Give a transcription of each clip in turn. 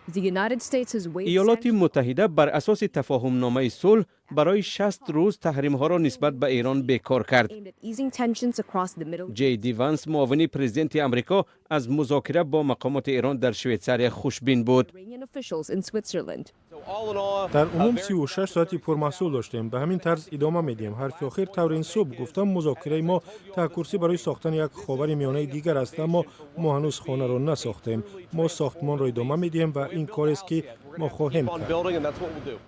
Иёлоти Муттаҳида бар асоси тафоҳумномаи сулҳ барои 60 рӯз таҳримҳоро нисбат ба Эрон бекор кард. Ҷей Ди Ванс, муовини президенти Амрико, аз музокира бо мақомоти Эрон дар Швейтсария хушбин буд. Дар умум 36 соати пурмаҳсул доштем. Ба ҳамин тарз идома медиҳем. Ҳарфи охир, тавре ин субҳ гуфтам, музокираи мо таҳкурсӣ барои сохтани як ховари миёнаи дигар аст, аммо мо ҳанӯз хонаро насохтем. Мо сохтмонро идома медиҳем ва ин корест, ки мо хоҳем кард.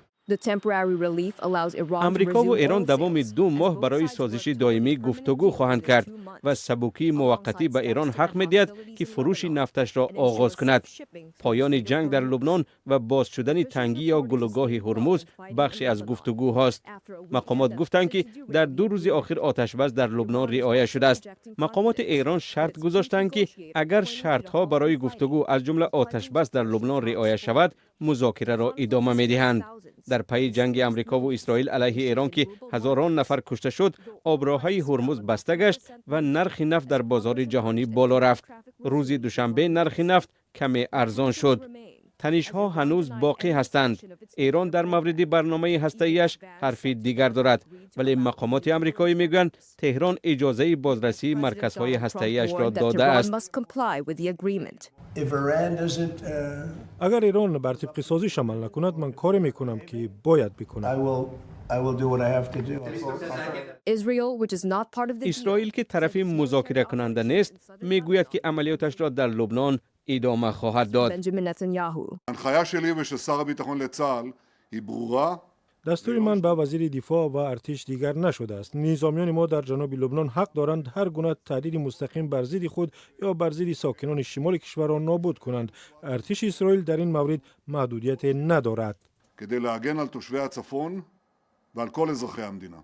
Амрикову Эрон давоми 2 моҳ барои созиши доимӣ гуфтугӯ хоҳанд кард ва сабукии муваққатӣ ба Эрон ҳақ медиҳад, ки фурӯши нафташро оғоз кунад. Поёни ҷанг дар Лубнон ва боз шудани тангӣ ё гулугоҳи Ҳурмуз бахше аз гуфтугӯҳост. Мақомот гуфтанд, ки дар 2 рӯзи охир оташбас дар Лубнон риоя шудааст. Мақомоти Эрон шарт гузоштанд, ки агар шартҳо барои гуфтугӯ, аз ҷумла оташбас дар Лубнон, риоя шавад, музокираро идома медиҳанд. Дар пайи ҷанги Амрикову Исроил алайҳи Эрон, ки ҳазорон нафар кушта шуд, оброҳаи Ҳурмуз баста гашт ва нархи нафт дар бозори ҷаҳонӣ боло рафт. Рӯзи душанбе нархи нафт каме арзон шуд. Танишҳо ҳанӯз боқӣ ҳастанд. Эрон дар мавриди барномаи ҳастаияш ҳарфи дигар дорад, вале мақомоти амрикоӣ мегӯянд, Теҳрон иҷозаи бозрасии марказҳои ҳастаияшро додааст. Агар Эрон бар тибқи созиш амал накунад, ман коре мекунам, ки бояд бикунам. Исроил, ки тарафи музокиракунанда нест, мегӯяд, ки амалиёташро дар Лубнон идома хоҳад дод. Дастури ман ба вазири дифоъ ва артиш дигар нашудааст. Низомиёни мо дар ҷануби Лубнон ҳақ доранд ҳар гуна таҳдиди мустақим бар зидди худ ё бар зидди сокинони шимоли кишварро нобуд кунанд. Артиши Исроил дар ин маврид маҳдудияте надорад. כדי להגן על תושבי הצפון ועל כל אזרחי המדינה.